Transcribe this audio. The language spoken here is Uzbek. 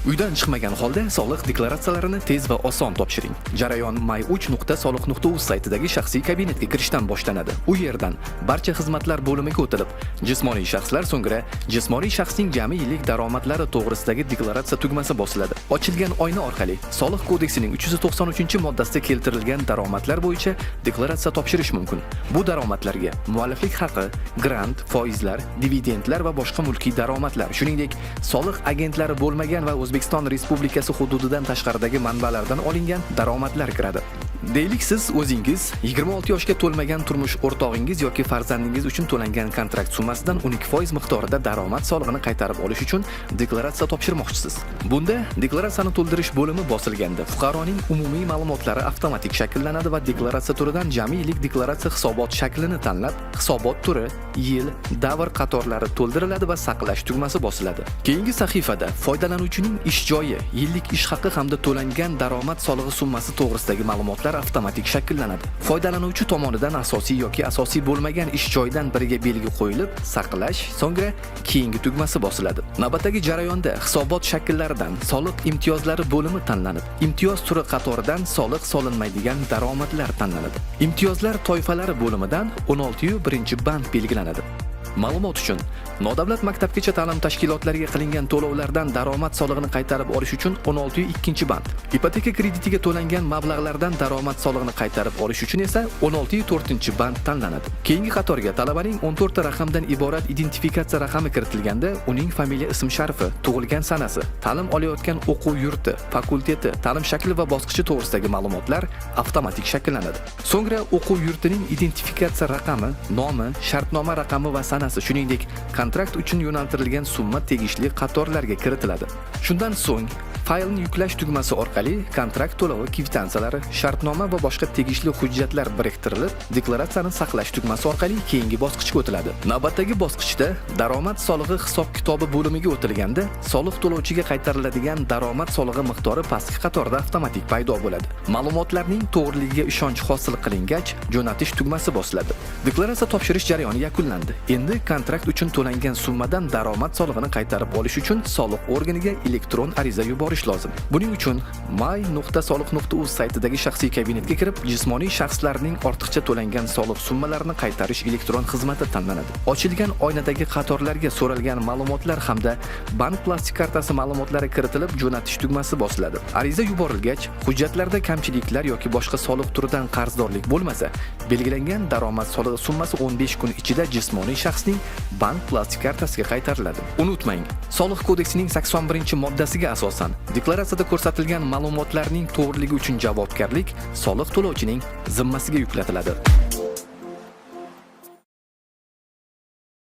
Uydan chiqmagan holda soliq deklaratsiyalarini tez va oson topshiring. Jarayon my3.soliq.uz saytidagi shaxsiy kabinetga kirishdan boshlanadi. U yerdan barcha xizmatlar bo'limiga o'tilib, jismoniy shaxslar, so'ngra jismoniy shaxsning jami yillik daromadlari to'g'risidagi deklaratsiya tugmasi bosiladi. Ochilgan oyna orqali Soliq kodeksining 393-moddasida keltirilgan daromadlar bo'yicha deklaratsiya topshirish mumkin. Bu daromadlarga mualliflik haqi, grant, foizlar, dividendlar va boshqa mulkiy daromadlar, shuningdek, soliq agentlari bo'lmagan va O'zbekiston Respublikasi hududidan tashqaridagi manbalardan olingan daromadlar kiradi. Deylik, siz o'zingiz, 26 yoshga to'lmagan turmush o'rtog'ingiz yoki farzandingiz uchun to'langan kontrakt summasidan 12% miqdorida daromad solig'ini qaytarib olish uchun deklaratsiya topshirmoqchisiz. Bunda deklaratsiyani to'ldirish bo'limi bosilganda fuqaroning umumiy ma'lumotlari avtomatik shakllanadi va deklaratsiya turidan jami yillik deklaratsiya hisobot shaklini tanlab, hisobot turi, yil, davr qatorlari to'ldiriladi va saqlash tugmasi bosiladi. Keyingi sahifada foydalanuvchining ish joyi, yillik ish haqi hamda to'langan daromad solig'i summasi to'g'risidagi ma'lumotlar avtomatik shakllanadi. Foydalanuvchi tomonidan asosiy yoki asosiy bo'lmagan ish joyidan biriga belgi qo'yilib, saqlash, so'ngra keyingi tugmasi bosiladi. Navbatdagi jarayonda hisobot shakllaridan soliq imtiyozlari bo'limi tanlanib, imtiyoz turi qatoridan soliq solinmaydigan daromadlar tanlanadi. Imtiyozlar toifalari bo'limidan 16 1 band belgilanadi. Ma'lumot uchun, nodavlat maktabgacha ta'lim tashkilotlariga qilingan to'lovlardan daromad solig'ini qaytarib olish uchun 16 2 band, ipoteka kreditiga to'langan mablag'lardan daromad solig'ini qaytarib olish uchun esa 16 4 band tanlanadi. Keyingi qatorga talabaning 14 ta raqamdan iborat identifikatsiya raqami kiritilganda, uning familiya, ism sharifi, tug'ilgan sanasi, ta'lim olayotgan o'quv yurti, fakulteti, ta'lim shakli va bosqichi to'g'risidagi ma'lumotlar avtomatik shakllanadi. So'ngra o'quv yurtining identifikatsiya raqami, nomi, shartnoma raqami va sanasi, shuningdek, kontrakt uchun yo'naltirilgan summa tegishli qatorlarga kiritiladi. Shundan so'ng faylni yuklash tugmasi orqali kontrakt to'lovi kvitansiyalari, shartnoma va boshqa tegishli hujjatlar biriktirilib, deklaratsiyani saqlash tugmasi orqali keyingi bosqichga o'tiladi. Navbatdagi bosqichda daromad solig'i hisob kitobi bo'limiga o'tilganda, soliq to'lovchiga qaytariladigan daromad solig'i miqdori pastki qatorda avtomatik paydo bo'ladi. Ma'lumotlarning to'g'riligiga ishonch hosil qilingach, jo'natish tugmasi bosiladi. Deklaratsiya topshirish jarayoni yakunlandi. Endi kontrakt uchun to'langan summadan daromad solig'ini qaytarib olish uchun soliq organiga elektron ariza yuborish lozim. Buning uchun my.soliq.uz saytidagi shaxsiy kabinetga kirib, jismoniy shaxslarning ortiqcha to'langan soliq summalarini qaytarish elektron xizmati tanlanadi. Ochilgan oynadagi qatorlarga so'ralgan ma'lumotlar hamda bank plastik kartasi ma'lumotlari kiritilib, jo'natish tugmasi bosiladi. Ariza yuborilgach, hujjatlarda kamchiliklar yoki boshqa soliq turidan qarzdorlik bo'lmasa, belgilangan daromad solig'i summasi 15 kun ichida jismoniy shaxsning bank plastik kartasiga qaytariladi. Unutmang, Soliq kodeksining 81-moddasiga asosan deklaratsiyada ko'rsatilgan ma'lumotlarning to'g'riligi uchun javobgarlik soliq to'lovchining zimmasiga yuklatiladi.